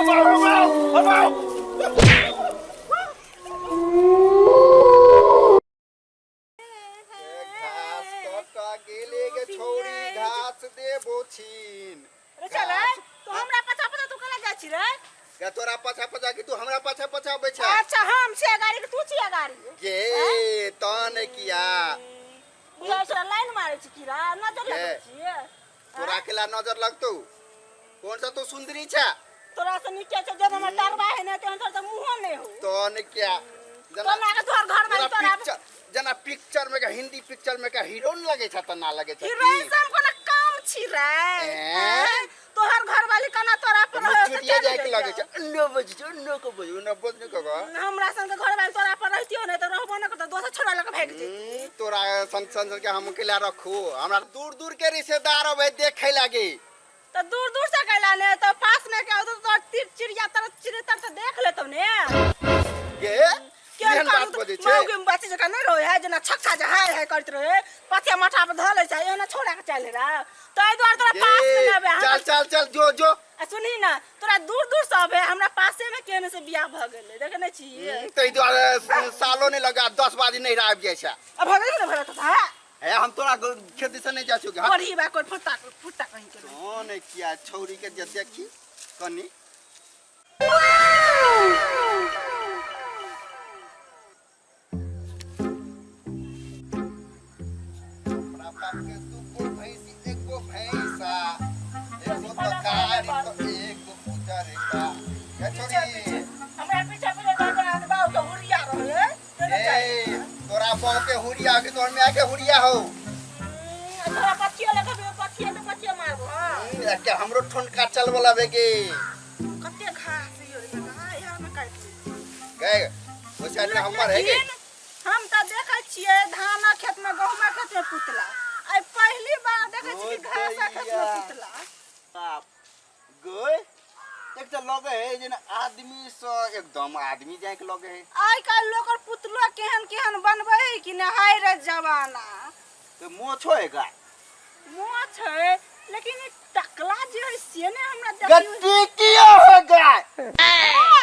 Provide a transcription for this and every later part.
बाबू बाबू। घास कटा गेले गे छौरी, घास देबो छीन। रे चल, तू हमरा पछा पछा तू केना जाइ छी रे? गे तोरा पछा पछा कि तू हमरा पछा पछा अबै छै? अच्छा, हम छियै गाड़ी के तू छियै गाड़ी? गे तहन किया बुझाइ छै लाइन मारै छी की रे? नजर लगबै छियै तोरा? केला नजर लगतौ? कौन सा तू सुंदरी छै? तोरा से नीचे छै, जब हमर तरबा है ने तेहन तोर तऽ मुँहो नहि हो। तहन किया तोरा के तोहर घर में तोरा पिक्चर जेना पिक्चर में के हिंदी पिक्चर में के हीरोइन लगे छै त ना लगे छै? हीरोइन से हम कोनो काम छी रे? तोहर घर वाली केना तोरा पर चुटिया जाय के लगे छै, नो बज नो को बज नो बज नो को। हमरा संग घर वाली तोरा पर रहितियो ने त रहबो न करतो, दोसर छोड़ा लके भागि जैती। तोरा सन सन के हम केला रखू? हमरा दूर दूर के रिश्तेदार अबै देखे लागी। त दूर दूर से कैला ने त पास में के औतो तो तीर चिड़िया तर चिड़िया तर त देख लेतौ ने। गे केहन बात बजै छै? मौगी में बच्ची जकाँ नहि रहै है, जेना छक्का जे हाय हाय करैत रहै, पथिया माथा पर धऽ लै छै, एहना छोड़ा के चलि रहा। ताहि दुआरे तोरा पास में नहि अबै। चल चल चल, जो जो। आ सुनही ने, तोरा दूर दूर से अबै, हमरा पासे में केहन से बियाह भऽ गेलै, देखै नहि छी? ताहि दुआरे सालो नहि लगा 10 बाजी नहि आबि जाइ छै। आ भऽ गेलै ने भऽ तथा हे हम तोरा खेती से नहीं जाइ छौ। पढ़ी बा कोई फुट्टा फुट्टा कहीं के तो नहीं किया छौरी के जे देखी कनी। हमरा बाप के दूगो भैंसी, एगो भैंसा, एगो तो कारी तो एगो उजर का। ये छोरी हमरा पीछा पीछे जा बाबू के हुरिया रहे। ए तोरा बाप के हुरिया के तोर माय के हुरिया हो? तोरा पथिया लगे पथिया तो पथिया मारबो। हां, के हमरो ठोनका चल वाला बेगे। कते घास यो रे, यहाँ में काटि गए ओइ साइड में हमर है गे। हम तऽ देखै छियै धानक खेत में, गहूमक खेत में पुतला, आइ पहिली बार देखै छी कि घासक खेत में पुतला। बाप गए, एक तऽ लगे है जेना आदमी से एकदम आदमी जाय के लगे है। आइ काल्हि लोकर पुतलो केहन केहन बनबै है कि ने, हाय रे जमाना। तो मोछो है गाय? मोछ है, लेकिन ई टकला जे है से ने हमरा देखियो। गट्टी कियो है गाय?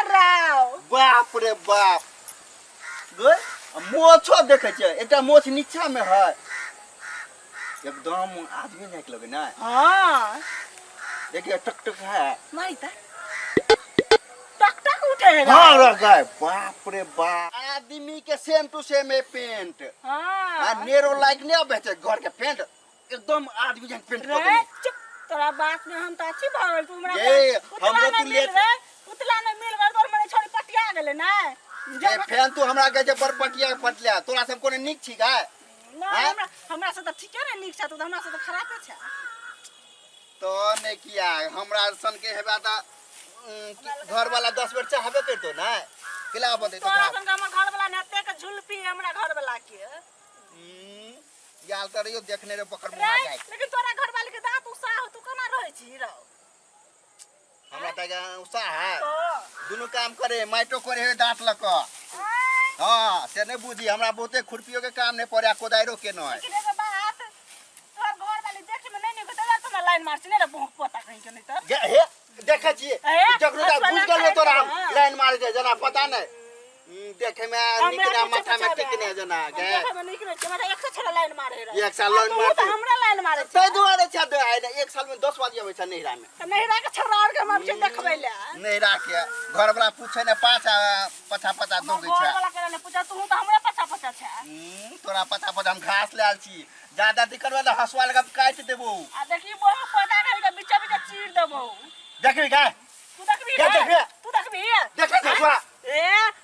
राव बाप रे बाप, गए मोछो देखै छियै, एकटा मोछ नीचा में है, एकदम आदमी जाय के लगे ना। हाँ देखिए टक टक है। मारी त टक टक उठे है। हाँ रे गाय, बाप रे बाप, आदमी के सेम टू सेम है पेंट। हाँ, आ नेरो लाइक नहीं आबै छै घर के पेंट, एकदम आदमी जन पेंट रे कऽ। चुप, तोरा बात में हम तऽ अच्छी भऽ गेल। तू हमरा ये, पुतला हमरो नहि तू मिल रे, पुतला नहि मिल गेल तोर, मने छोड़ी पटिया गेलै ने। ए फैन तू हमरा कहै छै बड़ पटिया पटलिया, तोरा सब कोनो नीक छी गाय? नहि, हमरा हमरा से तऽ ठीके ने नीक छै, तू तऽ हमरा से तऽ खराबे छै। तो नहि किया हमरा सन के हेबा तऽ घर वाला 10 बेर चाहबे करतो ने, केला बदे तो तोरा सन के हमर घर वाला ने एतेक झुलपी हमरा घर वाला के याल तऽ रहियो देखने रे पकड़ मुहा जाय। लेकिन तोरा घर वाले के दांत उसा हो, तू केना रहै छी रौ? हमरा तऽ उत्साह है, दुनू काम करे, माइटो करे है दांत लऽ कऽ। हाँ से नहीं बुझी, हमरा बहुते खुरपियो के काम नहीं पड़े, कोदाइरो के नहीं। लेकिन एगो बात, तोहर घर वाली देखे में नहीं नीक होतौ तऽ लाइन मार छी ने रे, भोंक पोता कहीं के नहीं तऽ। हे देखै छियै जकरो ता बुझ गेलियै तोरा हम लाइन मारे छै जेना, पता नहीं देखे में नीक ना, माथा में टिक नहीं जेना। गे देखे में नीक नहीं छै, हमरा एक छड़ा लाइन मारे रहे। एक साल लाइन मारे तऽ हमरा लाइन मारे छै तै दुआरे छै दे आइ एक साल में 10 बाजी अबै छै नैहरा में। तऽ नैहरा के छोड़ा और के हम छै देखबै ले नैहरा के घर वाला पूछे ने पाछा पछा पछा दौगै छै। घर वाला के ने पूछा, तू तऽ हमरा पछा पछा छै। तोरा पछा पछा हम घास ले आयल छी, ज्यादा दिक्कत बा तऽ हसुआ लगा काटि देबो। आ देखी बोह पौधा के बीचे बीचे चीर देबो। देखबी का? तू देखबी? के देखबी? तू देखबी? देखै छै हसुआ। ए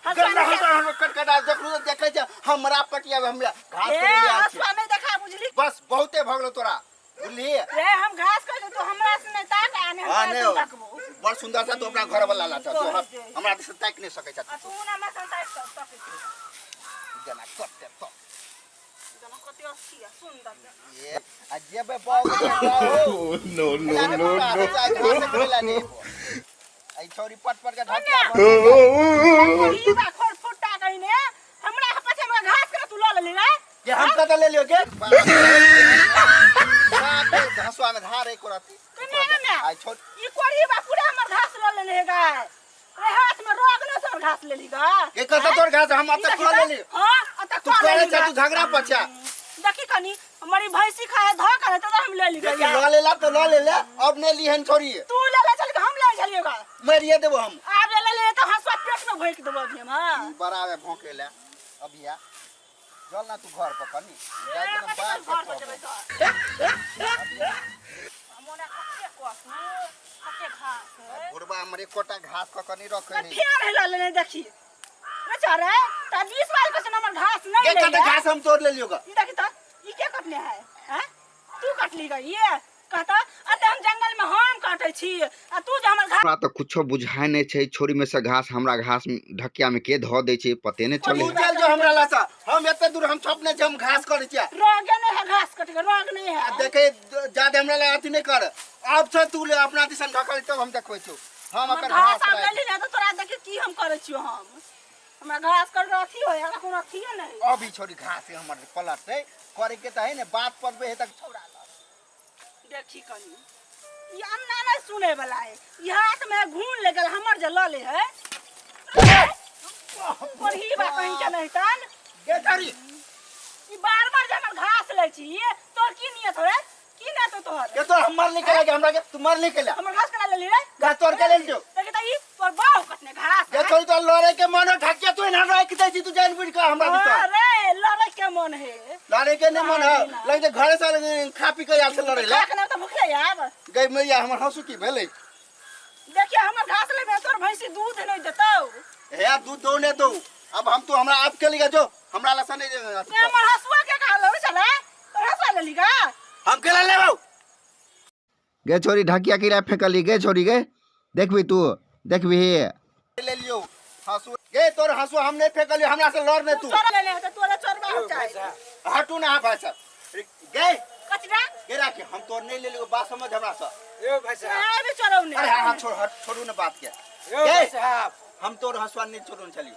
हसुआ गन्दा हसुआ हम कटकटा देखलू तऽ देखै छै हमरा पटिया हमरा घास ए करे ले आयल छी। हसुआ नहीं देखा बुझली। बस बहुते भऽ गेलो तोरा, बुझली? रे हम घास कह तू हमरा से नहीं ताक आ नहीं हाँ हमरा नहीं से ताकबो। बड़ सुंदर छै तू अपना घर वाला ला तू हमरा से ताकि नहीं सकै छै। आ तू ना हमरा से ताक ताक जेना कते तो जेना कते अच्छी है सुंदर। ये आ जेबे बाबू बाबू। No, no, no, no. आई छोरी पट पट के ढकिया। ई बा खोर फुट्टा कहिने हमरा पछे में घास के तू ल लेली रे। के हम कत ले लियो के हंसुआ में धार एको रति। तो नहीं ना। आई छोड़। ई कोरी बा पूरा हमर घास ल लेने हे गाय। रे हाथ में रोग न सब घास ले ली गा। के कहता तोर घास हम अब तक खा लेली। हां, अत तू खा करे लेली। छे तू झगड़ा पछा। देखी कनी हमारी भैंसी खाए धो कर तो हम ले ली देखी गया। ल लेला तो ल लेला, अब नहीं लिहन छोड़ी। तू ले ले चल के हम ले चलिएगा। मरिए देबो हम। आब ले ले तो हंसुआ पेट में भोंक देबो अभी हम। हां। बराबर भोंकेला अभिया। चल ना तू घर पर कनी। जाय के कथी बात घर पर पर जेबै तो। मोना कते कसू कते घास है। बुढ़बा हमर एकोटा घास क कनी रखे तो नहीं। फेर हेला लेने देखी। रे चरे त 20 बार के हमर घास नहीं के ले। कते घास हम तोड़ लेलियो ग। ई देखी त ई के कटने है? हैं? तू कटली ग ये कहता अते हम जंगल में हम काटे छी आ तू जे हमर घास। हमरा तऽ कुछो बुझाय नहि छै, छोरी में से घास हमरा घास ढकिया में के धऽ दै छै पते नहि चले। तू चल जो हमरा लासा, हम एते दूर हम छपने छै, हम घास करै छियै। रोग नहीं है घास कट के रोग नहीं है। आ देखे जादे हमरा ला अथी नहीं कर। आब छै तू ले अपना दिसन ढकल तब हम देखबै छौ। हम हमर एकर घास घास आब लेली ना तो तोरा देखी की हम करै छियो। हम हमरा घास कर के अथी होय, हमरा कोनो अथिए नहीं। अभी छोरी घास हमर पलटतै करे के त है ने बात पड़बे है तक छोड़ा ल। देखी कनी ई अन्ना नहीं सुने वाला है। ई हाथ में घून ले गेल हमर जे ल ले है। पर ही बा कहीं के नहीं तन। गे छोरी। ई बार बार जे हमर घास लै छी तोर की नियत होय? की नियत हो तोहर? के तोर हमर निकले के हमरा के तू मर निकले। हमर घास करा लेली रे? घास तोर के लेल जो। देखी त ई तोर बाऊ कटने घास। गे छोरी तोर लड़े के मन ढकिया तू एना राख दै छी तू जान बुझ के हमरा भीतर। अरे लड़े के मन है। लड़े के नहीं मन है। लगते घरे से खा पी के आयल से लड़े ले। खा के ना तो भूखे आब। गई मैया हमर हंसू की भेलै? देखिए हमर घास लेबे तोर भैंसी दूध नहीं देतौ। हे दूध दो ने दो। अब हम तो हमरा आप के लिए जो हमरा लसा नहीं। हमर हंसुआ के कहा लो चले तोर हंसुआ ले लीगा। हम केला लेबौ। गे छोरी ढकिया कीड़ा फेंकली गे छोरी गे देखबी तू देखबी ले लियो हंसू गे तोर हंसुआ हम नहीं फेंकलियो हमरा से लड़ नहीं तू। चोरा ले ले तो तोरा चोरबा हो चाहे। हटू ना भाई साहब गे कचरा गे राखी हम तोर नहीं ले लियो बात समझ हमरा से। यो भाई साहब। नहीं भी चोरौ ने। अरे हां छोड़ हट छोड़ू ना बात के। यो भाई साहब हम तोर हंसुआ नहीं छोड़ू चली।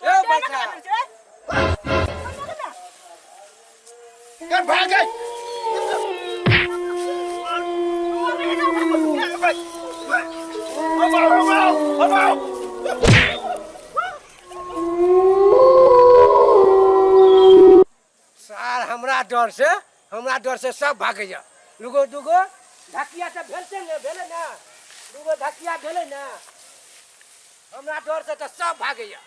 यो भाई साहब कर भाग गए। सार हमरा डर से सब भागैया। दुगो दुगो ढकिया तऽ भेलते ने भेलै ना, दुगो ढकिया भेलै ना, हमरा डर से तऽ सब भागैया।